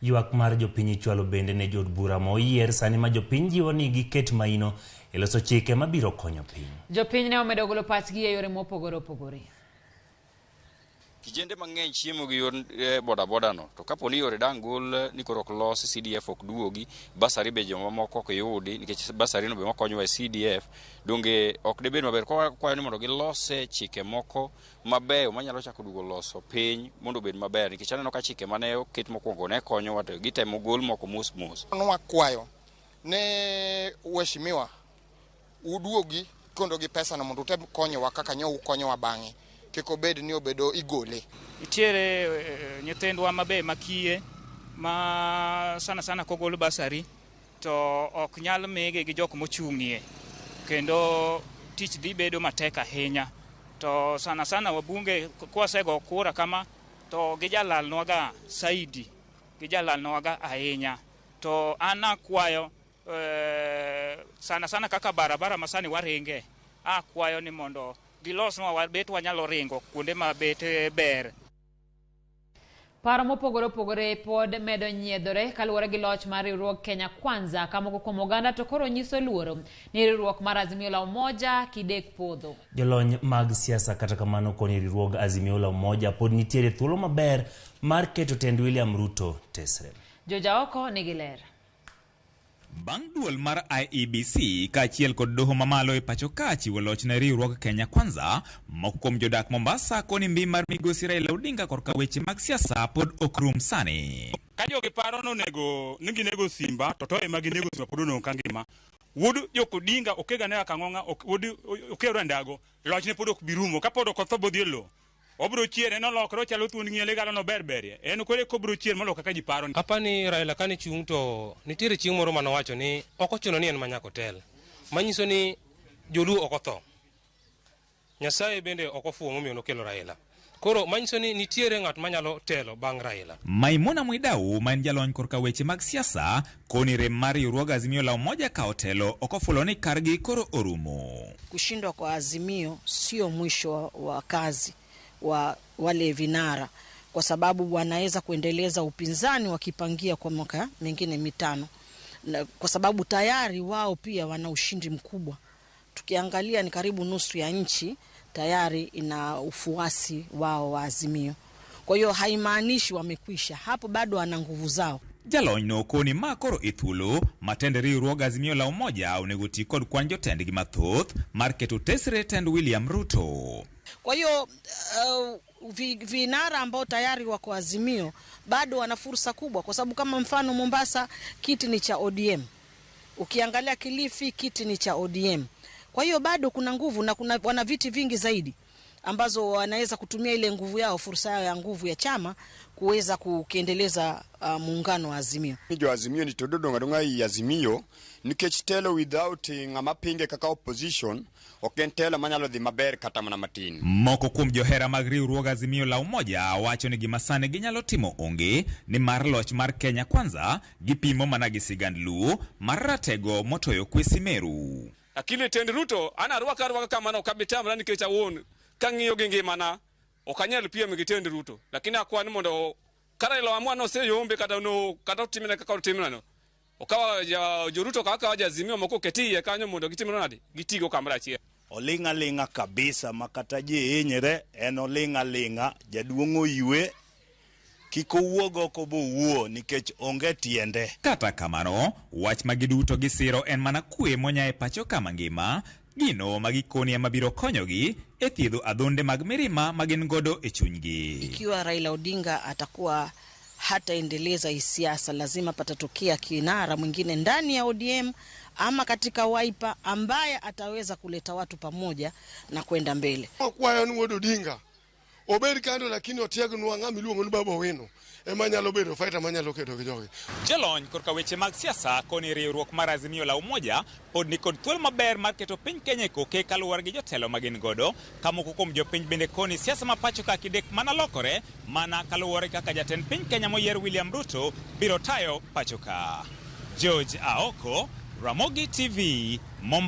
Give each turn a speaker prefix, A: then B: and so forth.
A: Ywak mar jopiny ichwalo bende ne jood bura ma oyier sani ma jopiny jiwo ni giket maino e loso chike mabiro konyo piny.
B: Jopiny ne omedo golo pachgi e yore mopogore opogore.
C: Kijende mang'eny chiemo gi yor bodaboda no to kapo ni yore dang' gol ni koro ok los CDF ok duogi bursary be jomamoko ok yudi nikech bursary no be makonyowa e CDF donge ok debed maber. Koro wakwayo ni mondo gilose chike moko mabeyo manyalo chako duogo loso piny mondo obed maber nikech aneno ka chike mane oket mokwongo ne konyowa to gitemo gol moko mos mos.
D: Nwakwayo ne waheshimiwa uduogi kondo gi pesa no mondo utem konyowa kaka nyo ukonyowa bang'e kik obed ni obedo igole.
E: Nitiere nyithindwa mabe makiye ma sana sana kogol bursary to ok nyal migi gi jok mochung'ie kendo tich dhi bedo matek ahinya to sana sana wabunge kwasego kura kama to gijalalnwaga saidi gijalalnwaga ahinya to an akwayo sana sana kaka barabara masani waringe akwayo ni mondo gilosnwa wabet wanyalo ringo kuonde ma bet ber.
B: Paro mopogore opogore pod medo nyiedhore kaluwore gi loch mar riwruog Kenya Kwanza ka moko kuom oganda to koro nyiso luoro ni riwruok mar Azimio la Umoja kidek podho.
A: Jolony mag siasa kata kamano koni riwruog Azimio la Umoja pod nitiere thuolo maber mar keto tend William Ruto tesre.
B: Jojaoko nigi ler.
F: Bang' duol mar IEBC kaachiel kod doho mamalo e pacho ka chiwo loch ne riwruog Kenya Kwanza, moko kuom jodak Mombasa koni mbi mar migosi Raila Odinga korka weche mag siasa pod ok rum sani.
G: Ka jogi paro nonego ni ginego Simba to ema ginego Simba pod onong' ka ngima. Wuod Jok Odinga okega ne Kang'ong'a wuod Okeyo Ndago lochne pod ok bi rumo kapod ok otho bodhi e lowo. Obiro chier en olokre ochalo thuond ng'iele galo no ber berie. En koro eka obiro chier moloyo kaka ji paro.
H: Apani Raila kane chung' to nitiere chieng' moro manowacho ni ok ochuno ni en ma nyaka otel. Manyiso ni joluo ok otho. Nyasaye bende ok ofuwo momiyo nokelo Raila. Koro manyiso ni nitiere ng'at manyalo telo bang' Raila.
F: Maimuna Mwidau ma en jalony korka weche mag siasa koni rem mar riwruog Azimio la Umoja ka otelo ok ofulo ni kargi koro orumo.
I: Kushindwa kwa Azimio sio mwisho wa kazi wa wale vinara, kwa sababu wanaweza kuendeleza upinzani wakipangia kwa mwaka mingine mitano, na kwa sababu tayari wao pia wana ushindi mkubwa. Tukiangalia ni karibu nusu ya nchi tayari ina ufuasi wao wa Azimio. Kwa hiyo haimaanishi wamekwisha, hapo bado wana nguvu zao.
F: Jalony no koni ma koro e thuolo matend riwruog Azimio la Umoja onego ti kod kwan jotendgi mathoth mar keto tesre tend William Ruto.
I: Kwa hiyo vinara ambao tayari wako Azimio bado wana fursa kubwa, kwa sababu kama mfano Mombasa kiti ni cha ODM, ukiangalia Kilifi kiti ni cha ODM. Kwa hiyo bado kuna nguvu na kuna wana viti vingi zaidi ambazo wanaweza kutumia ile nguvu yao, fursa yao ya nguvu ya chama kuweza kukiendeleza muungano wa Azimio.
J: Jo Azimio ni todo ngadonga i Azimio nikech telo without ng'ama pinge kaka opposition ok en telo manyalo dhi maber kata mana matin.
F: Moko kuom johera mag riwruog Azimio la Umoja wacho ni gima sani ginyalo timo onge ni mar loch mar Kenya Kwanza gipimo mana gi sigand Luo mar ratego motoyo kwesi Meru.
G: Lakini tend Ruto an arwaka arwaka kamano ok abi tamra nikech awuon kang'iyo gi ngimana ok anyal piem gi tend Ruto. Lakini akwa ni mondo ka Raila amua noseyombe kata no kata otimne kaka otimneno. Okawa jo Ruto kaka wa Azimio moko oketi iye kanyo mondo gitimre nade? Gitigo kamoro achiel.
K: Oling' aling'a kabisa ma kata ji hinyre en oling' aling'a jaduong' oywe kik owuog oko bowuo nikech onge tiende.
F: Kata kamano, wach ma giduto gisiro en mana kwe monya e pacho kama ngima, gino ma gikoni ema biro konyogi e thiedho adhonde mag mirima ma gin godo e chunygi.
I: Ikiwa Raila Odinga atakuwa hataendeleza hii siasa, lazima patatokea kinara mwingine ndani ya ODM ama katika Wiper ambaye ataweza kuleta watu pamoja na kwenda mbele.
L: Wakwayo ni wuod Odinga obed kando, lakini otiegnwa ng'ama iluongo ni Babu Owino ema nyalo bedo fighter manyalo kedo gi jogi.
F: Jolony korka weche mag siasa koni riwruok mar Azimio la Umoja pod nikod thuolo maber mar keto piny Kenya e koke kaluwore gi jotelo ma gin godo, ka moko kuom jopiny bende koni siasa ma pacho ka kidek mana lokore mana kaluwore kaka jatend piny Kenya moyier William Ruto biro tayo pacho ka. George Aoko, Ramogi TV, Mombasa.